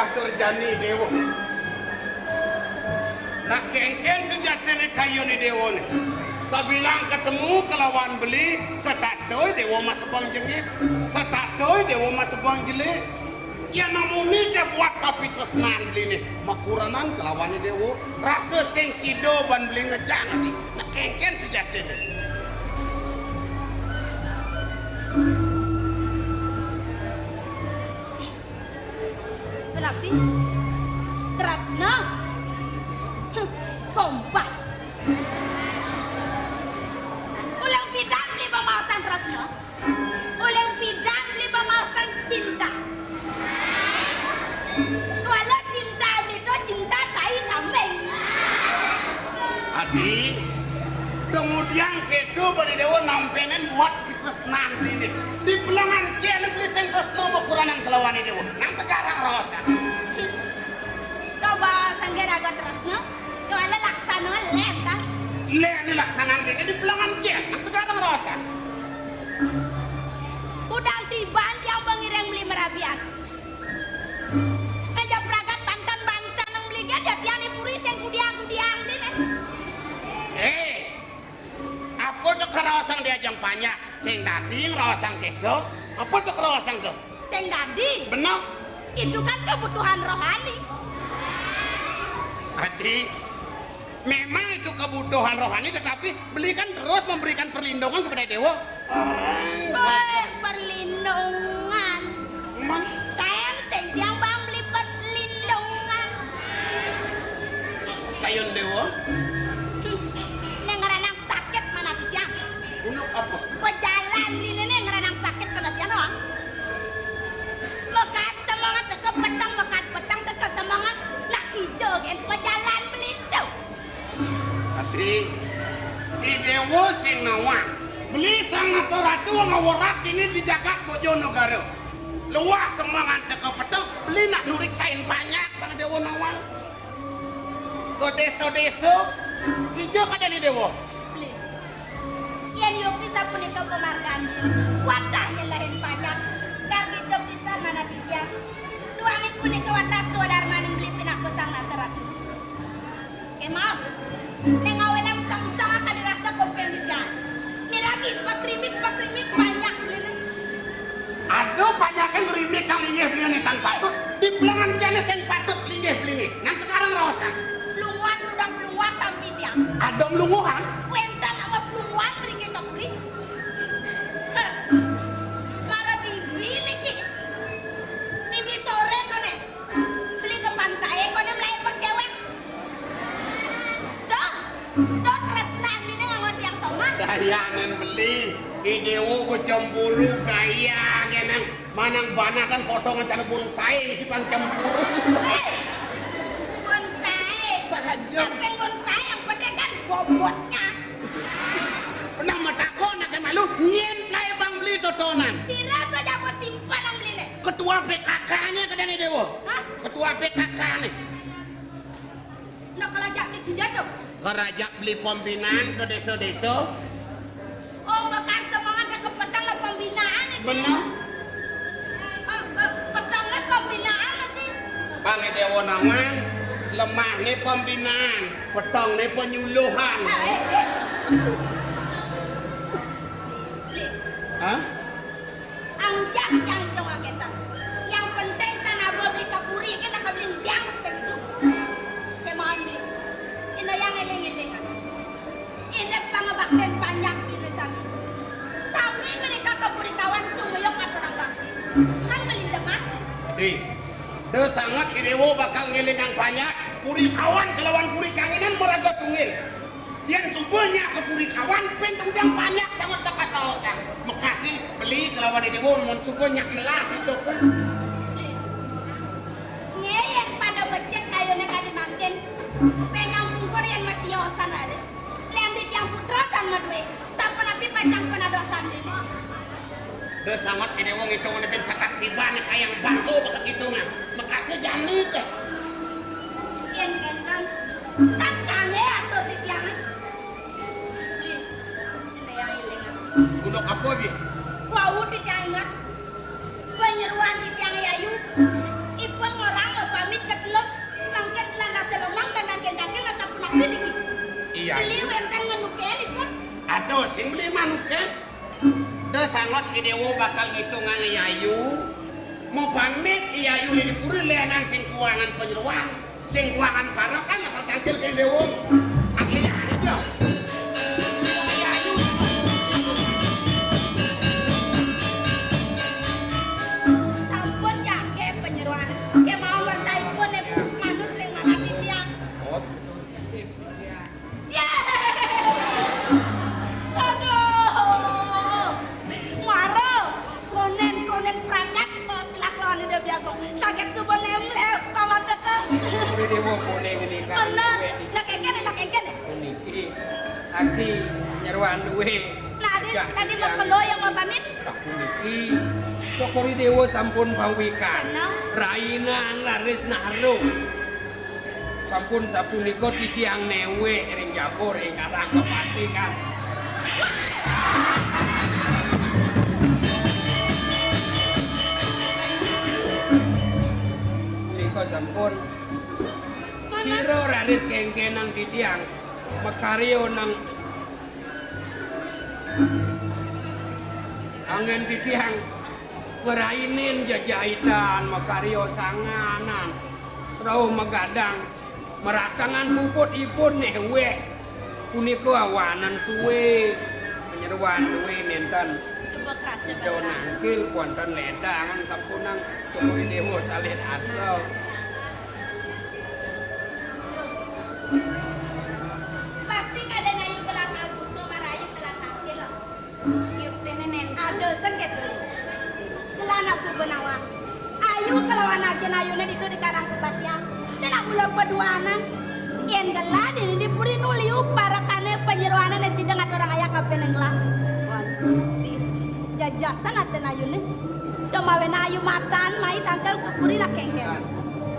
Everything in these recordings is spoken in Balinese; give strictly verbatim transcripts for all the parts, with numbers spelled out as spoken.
Atur jani Déwa. Nah, kénkén sujatiné kayuné Déwa né. Sabilang katemu kalawan beli, setata Déwa masebeng jengis, setata Déwa masebeng jelé. Yén amuné té buat kapitresnan beliné, makurenan kalawané Déwa, rasa sing sida ban beli ngejang adi. Nah, kénkén sujatiné. Rabi, tresna. Huh, gombal. Uling pidan beli pamaosan tresna? Uling pidan beli pamaosan cinta? Kuala cinta beli to cinta tai kambing. Adi, kemudian kéto beli Déwa nampénin buat tresnan beliné. Dipelengan cén beli sing tresna makurenan kalawané Déwa. Nang tegarang raosan. Coba sanggé raga tresna, kuala laksana lén ta. Lén laksanan kéné dipelengan cén, nang tegarang raosan. Kudang tiban tiang ba ngiring beli marabian. Raja pragat banten-banten nang beli gén, jatiané puri sing kudiang-kudiang beliné. Eh, Apa to karaosang di ajeng panjak? Sing dadi ngraosang kéto? Apa to karaosang to? Sing dadi? Beneh. Itu kan kebutuhan rohani. Adi, memang itu kebutuhan rohani, tetapi beli kan terus memberikan perlindungan kepada Déwa. Wéh, perlindungan. Man. Taén sing tiang bang beli perlindungan. Kayun Déwa. Né ngranang sakit manah titiang. Unduk apa? Pejalan beliné né ngranang sakit manah titiang doang. Mekad semengan teka peteng, mekad peteng teka semengan. Nak kija gén pejalan beli to. Adi, I Déwa sing nawang. Beli sang nata ratu ngawerat dini di jagat Bojonegara. Luas semengan teka peteng, beli nak nuriksain panjak bang Déwa nawang. Ka désa-désa, kija kadéné Déwa. Beli. Yén yukti sapunika pamargan, wantah nyelehin panjak. Gargita pisan manah titiang. Duaning punika wantah swadarmaning beli pinaka sang nata ratu. Kémaon. Né ngawinang sengseng kadi rasa kuping titiang. Miragi pakrimik-pakrimik panjak beliné. Ada panjaké ngrimik kang linggih beliné tan patut. Dipelengan cén sing patut linggih beliné. Nang tegarang raosang. Plunguhan, udah plunguhan tampi tiang. Ada mlunguhan? Wénten ama plunguhan mriki ka puri. Heh. Mara bibi niki. Bibi soré koné. Beli ka pantaké koné mlaé pang céwék. Duh, duh tresnan dini nganggo tiang somah. Dayanin beli, I Déwa kecemburu gaya ngenang manang banakan potongan cara bonsai isi pang cemburu. Éh, bonsai. Saja. Tapi bonsai yang penting kan bobotnya. Pernah matakon aké malu, nyén laé bang beli totonan. Sira saja apa simpan nang beliné? Ketua P K K-nya kadéné Déwa. Hah? Ketua P K K-né. Nak kerajaan di Cijato? Kerajaan beli pembinaan ke désa-désa. Oh, makan semangat dah ke petang lah pembinaan itu. Bener. Eh, eh, petang lah pembinaan masih. Bang Déwa nawang, lemahné pembinaan, petangné penyuluhan. Ah, eh, eh. Beli. Hah? Angjang jang dong agetan. Yang penting tan aba beli ka puri gén nak beli tiang sing itu. Kémaon beli. Ina yang éling-élingan. Ina pangabaktin panjak beli sami. Sami menika ka puri kawan sumuyuk aturang bakti. Kan beli demak. Di, de sanget I Déwa bakal ngélingang panjak, puri kawan kelawan puri kangenan maraga tunggil. Yén suba nyak ka puri kawan, pén tunggang panjak sanget bakat raosang. Makasih, beli kelawan I Déwa, mun suba nyak melah gitu. Ngéyén pada becik kayuné kadi mangkin. Pén nyang pungkur yén matiosan raris. Lén di tiang putra tan madué. Sapunapi pacang panadosan dini. Dé sanget kéné wong itungané bén satak tibané kayang bangku bakal itungan. Mekasné jani téh. Yén kénten, tan kanggé atur di tiangé. Di, kéné yang éling. Unduk apa, Di? Wau di tiang inget. Panyeruan di tiang yayu. Ipun ngorang Lem, mangkin lantas lomang dan daging-daging sapunapi niki? Iya. Beli wénten manukén ipun? Aduh, sing beli manukén. Da sanget I Déwa bakal ngitungang I Ayu. Mapamit I Ayu di puri lénan sing kuangan panyeroan. Sing kuangan parekan bakal tangkil ké I Déwa. Ahli aja. I Ayu. Sampun jaké panyeroan. Kémaon wantahipun manut ring manah titiang. Oh, betul sih. Ya. Aduh. Mara. Konén, konén pragat, tos kelak lawan Ida Biagung. Sagét suba némlés, paman teka. Kuwi déwa konén ngenikah. Bener. Nak kénkén, nak kénkén. Puniki. Aci nyeroan duwé. Nah, adi, tadi makelo yang mau pamit. Sapuniki. Cokor I Déwa sampun pawikan. Bener. Rainan raris naruh. Sampun sapunika titiang néwék ring jaba ring Karang Kepati, kan. Punika sampun. Sira raris kéngkénang titiang makarya nang anggén titiang. Ngrainin jejaitan, makarya sanganan, rauh magadang, maratangan puputipun néwék. Punika awanan suwé, panyeroan suwé nénten. Suba krasa. Ida nangkil wénten lédangan sampunang Cokor I Déwa salin arsa. Pasti kadén ayu kelakar buta marayu telah tangkil. Yuktiné nén ada sengkét dulu. Gelana suba nawang. Ayu kalawan ajin ayuné ditu di Karang Kepatian. Sing nak mula paduanan. Yén gelah dini di puri nu liu parekané panyeroané sida ngaturang ayah kapining gelah. Waduh, di jajasan aten ayuné. Domawéna ayu matan mai tangkil ka puri nak kéngkén.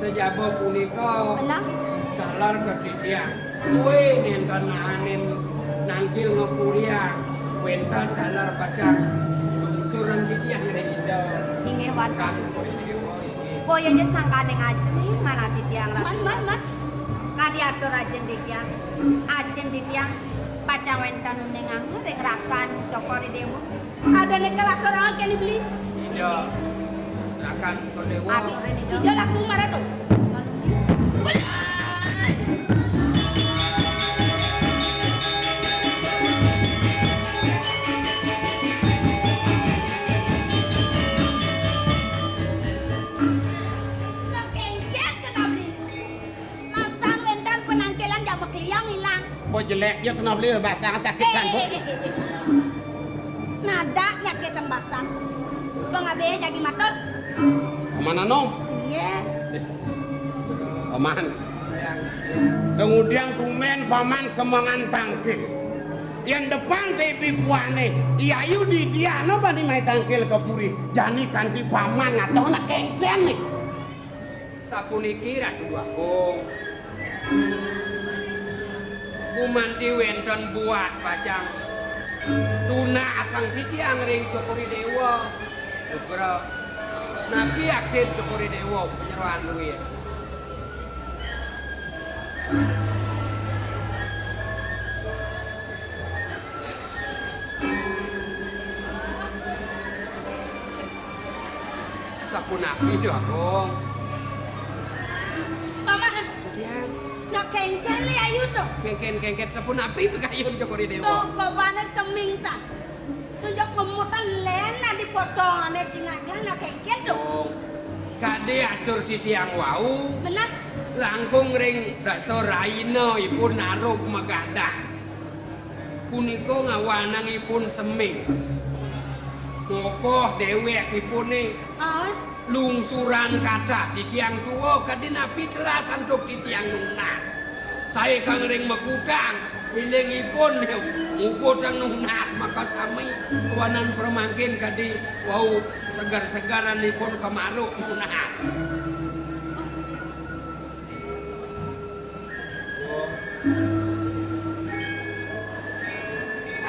Sajaba punika. Benar. Taler ka titiang. Kuwi nénten nahanin nangkil ngapuriang, wénten taler pacang lungsuran titiang ring Ida. Inggih, Warga. Kang Boyo, inggih. Boya ja sangkaning ajin, manah titiang. Man, man, man. Kadi atur ajin titiang. Ajin titiang pacang wénten uning anggur ring rakan Cokor I Déwa. Adané kalaturang kéné beli. Ida. Rakan Kodewa. Adi, ija laku mara to. Nang kéngkén kena beli. Masang wénten penangkilan jak makliang ilang. Kok jelek ya kena beli basang sakit. Eh, sangkut. Eh, eh, eh, eh. Nada nyakitin basang. Bang Abe jagi matur. Paman Anom. Iya. Eh, Paman. Kemudian tumen Paman semengan tangkil. Yang depan tepi puane, Yayu Didiano bani mai tangkil ke puri. Jani kanti Paman atau nak kengkeng nih. Sapuniki Ratu Agung. Gumanti wénten buat pacang tunasang titiang ring Cokor I Déwa. Sugra. Napi aksin Cokor I Déwa panyeroan duit. Sapunapi, Datu Agung? Paman. Tiang. Nak kengken li ayu to. Kengken, kengken sapunapi pikayun Cokor I Déwa? To, babana seming san. Nunjuk ngemutan lén di potongané tingaknya nak kengken to. Kadi atur titiang wau. Benah. Langkung ring dasa raina ipun narug magadah. Punika ngawanang ipun seming. Mokoh déwék ipuné. Ah. Lungsuran kathah titiang tua kadi napi telas antuk titiang nunas. Saé kang ring makutang, miling ipun muputang nunas makasami. Kawanan pramangkin kadi wau segar-segaran ipun kamaruk nunas.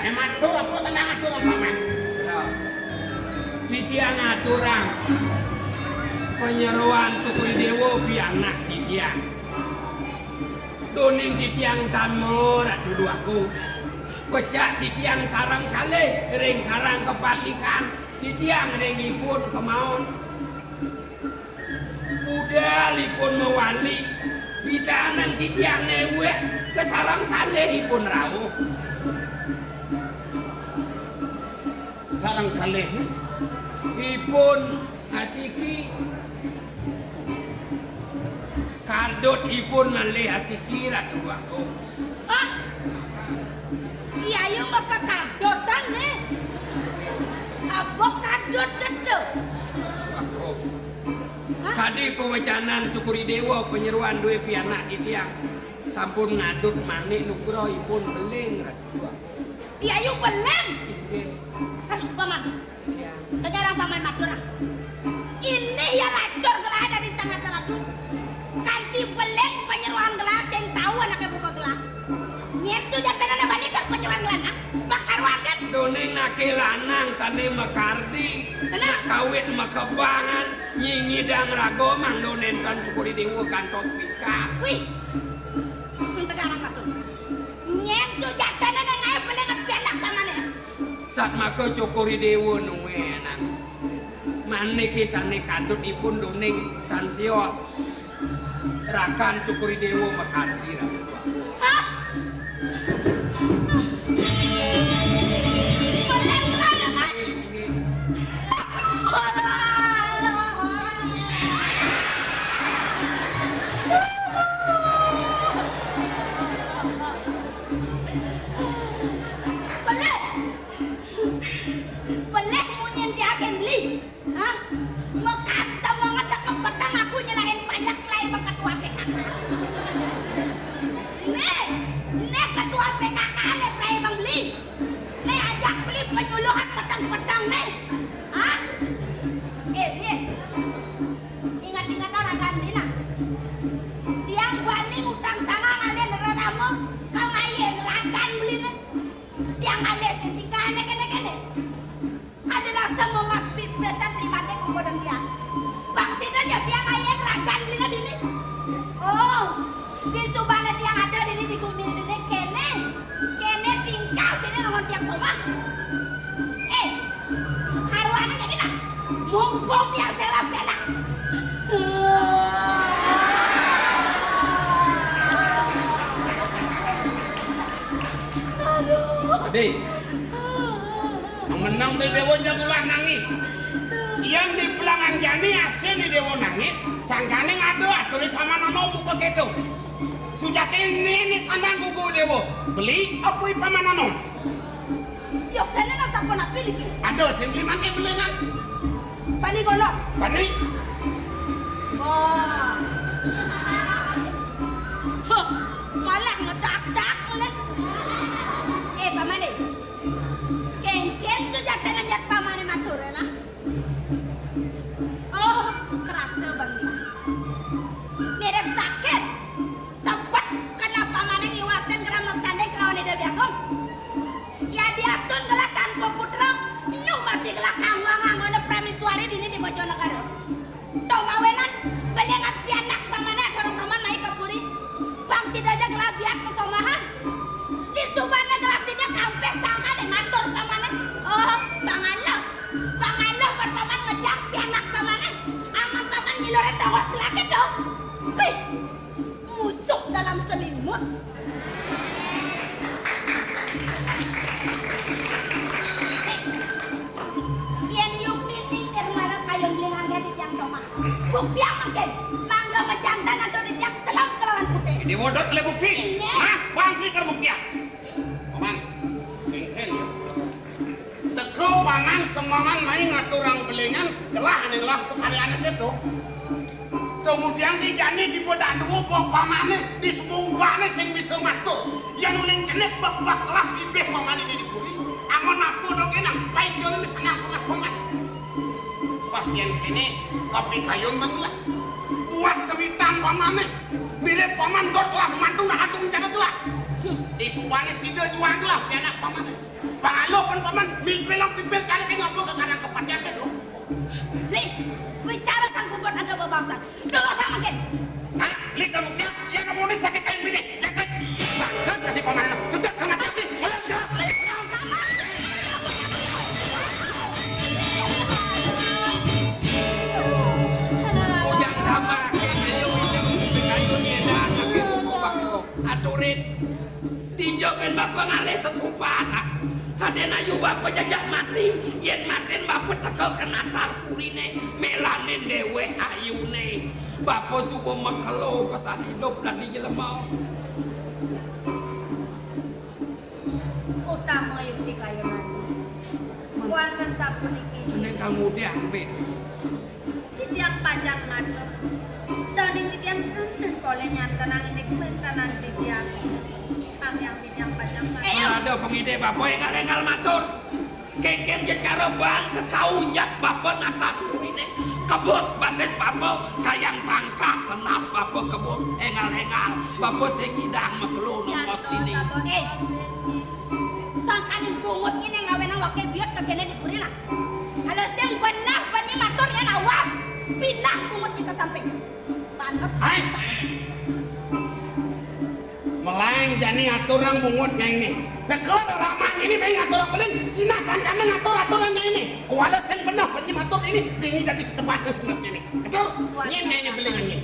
Ayo matur apa senang atur apa, Mas? Ya. Titiang aturang panyeroan Cokor I Déwa pianak Tiang. Duning titiang tan mara duduaku. Pecak titiang sareng kalih ring Karang Kepatikan, titiang ring ipun kemaon. Budal ipun mawali, pitanang titiang newek, kasareng kalih ipun rauh. Sareng kalih ipun asiki. Kadut ipun malih asiki, Ratu Agung. Hah? Yayu makakadutan, né? Apa kadut tetu? Agung. Hah? Kadi pawecanan Cokor I Déwa panyeroan dué pianak titiang. Sampun ngadut manik nugraha ipun beling, Ratu Agung. Yayu beling? Inggih. Aduh, Paman. Dengarang Paman matur, ah. Inih ya lacur gelah dari sangat ratu. Kanti beling panyeroan gelah sing tau anaké buka gelah. Nyén sujatinané bani kar panyeroan gelah, nah. Pakaruaken. Duning naké lanang sané makardi. Nah. Nak kawit makebangan, nyingidang raga mangda nénten Cokor I Déwa kantos pikat. Wih. Dengarang matur. Nyén sujatinané ngaé beling pianak Pamané. Satmaka Cokor I Déwa nuénang. Maniké sané kadut ipun duning tan sios. Rakan Cokor I Déwa makardi, Ratu. Hah? Bener, Mas? Bener. Pelih munyin tiangé beli. Hah? Mekat semangat deket petang aku nyelain panjak selain bang ketua P K K. Nih, nih ketua P K K nih pelih bang beli. Nih ajak beli penyuluhan petang-petang nih. Hah? Eh, nih. Ingat-ingat ragan beli nah. Tiang bani ngutang sama ngalih rerama, kang ayen ragan beli nih. Tiang ngalih sing tingkahné kéné-kéné. Ada rasa memas pipisan di mata kukudan tiang. Bang sida nya tiang ayen ragan dina dini. Oh, di subana tiang ada dini di gumi dini kéné. Kéné tingkah kéné lawan tiang somah. Eh, karuané jadi nah. Mumpung tiang selap kéné. Aduh. Adi. Menang di Déwa jagulah nangis. Yang di pelangan jani asin di Déwa nangis, sangkaning ada atur di Paman Ana buka kéto. Sujatiné né sandang gugu Déwa. Beli apa i Paman Ana? Yo kéné nang sampun api niki. Ada sing beli mané belingan. Bani kono. Bani. Wah. Hah, malah ngedak-dak ngene. Eh, Pamané. Kéngkén sujatiné nyat Pamané matur, lah. Oh, kerasa banget. Mirip sakit. Sebet kena Pamané ngiwasin kena mesanding kelawan Ida Déwi Agung. Ya diastun gelah tanpa putra, nu masih gelah kanggo-kanggone pramisuari dini di Bojonegara. To mawinan, belingan pianak Pamané aturang Paman mai ka puri. Bang sida ja gelah biak pasomahan. Di subana gelah sida kampih sangkané ngatur Pamané. Oh, Bang Aluh. Bang Aluh pan Paman ngejang pianak Pamané. Amun Paman nyilurin dawas lagi to. Wih. Musuh dalam selimut. Yén yukti ningkir marang kayun beli ngangge di tiang somah. Buktiang mangkin, mangga majantan atau di tiang selam kelawan putih. Ini wodot le bukti. Ini. Hah? Bangki ke buktiang. Paman, kéngkén ya. Teka Paman semongan mai ngaturang belingan, gelah ané ngelah pekaliané kéto. Kemudian di jani di bedadua boh Pamané, di sebuah ubahné sing bisa matur. Yan uling cenik bek-bek gelah bibih Pamané di puri. Amun apa dogénang, paicané misanang tunas Paman. Pas yén kéné, kapikayun manglah. Buat sewitan Pamané, mirip Paman dot lah mantu agung jana gelah. Di subané sida juang gelah, pianak Pamané. Pang Aluh pan Paman, mipil lang pipil cara kaya ngapa ke kadang kepatihan ke tu. Nih, bicara kan bubut ada bebangsat. Dulu sama kin. Hah? Li, Pangalih sesupat. Kadén ayu bapa jejak mati, yén matin bapa teka ka natar puriné, mélanin déwék ayuné. Bapa suba makelo pesan idup dadi jelema. Utama yukti kayunan. Kuanten sapuniki. Mending kamu diambil. Titiang pacang matur. Daning titiang kenten polih nyantenang indik mentanan titiang. Panggiang titiang pacang matur. Kalau ada pengide bapa énggal-énggal matur. Kénkén jecara bang kekaunjak bapa natar puriné. Kebus batis bapa kayang tangkah tenas bapa kebus énggal-énggal bapa sing idang makelo nongkos dini. Éh, sangkaning bungut ngéné ngawénang loké biut ka kéné di puri lah. Kalau sing benah bani matur yén awas, pindah bungut di kasamping. Panas. Hai. Melang jani aturang bungut nyainé. Teka rama nyainé main ngaturang beling, sinah sancana ngatur aturang nyainé. Kuala sing benah bani matur ini, dini dadi ketebas tunas nyainé. Betul? Nyén nyainé beling nyén.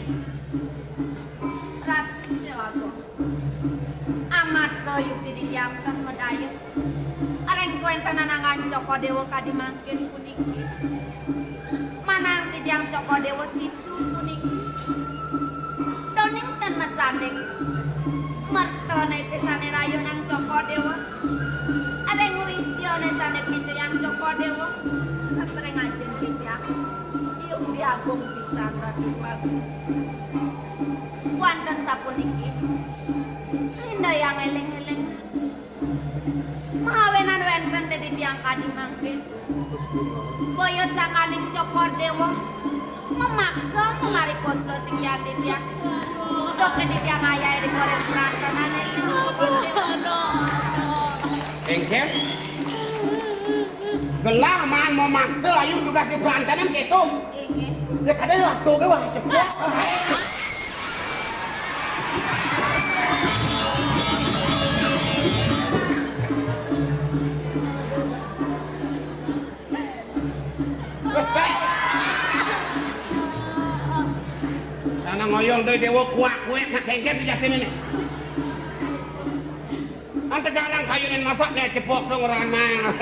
Ratu Déwa Agung. Amat yukti didiamkan medaya. Areng kuéntenan anggan Cokor Déwa kadi mangkin puniki. Manang titiang Cokor Déwa sisu puniki. Doning ten masanding. Mertané té sané rayunan Cokor Déwa. Areng wisyané sané picayan Cokor Déwa. Kapereng ajeng titiang. Yukti agung pisan Ratu Agung. Wonten sapuniki. Indayang éling-éling. Mawinan wénten té titiang kadi mangkin. Boya sakaling Cokor Déwa mamaksa mengari koso sing yan titiang. Dok titiang ayahe di goreng perantenan. Engker? Gelah maan mamaksa ayu dugas di perantenan kéto. Inggih. Ya kadén waktu gé wah cepet. Nana ngoyong doi déwa kuak-kuék nak kéngkén sejatiné nih. Antegarang kayunin masak nih cepok dong ranang.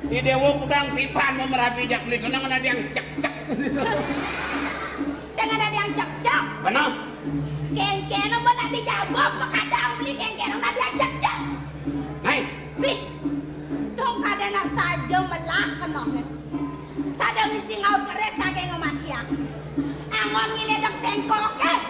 Di déwa kudang tiban mau merabi jak beli tenang ada yang cek-cek. Sing ada yang cek-cek. Benar. Kéngkén apa nak dijabab, kadang beli kéngkén nak diajak-jak. Hai. Pih, dong kadén nak saja melah kena. Sada misi ngaut keris kagé ngematian. Angon ngiledek sengkok, eh.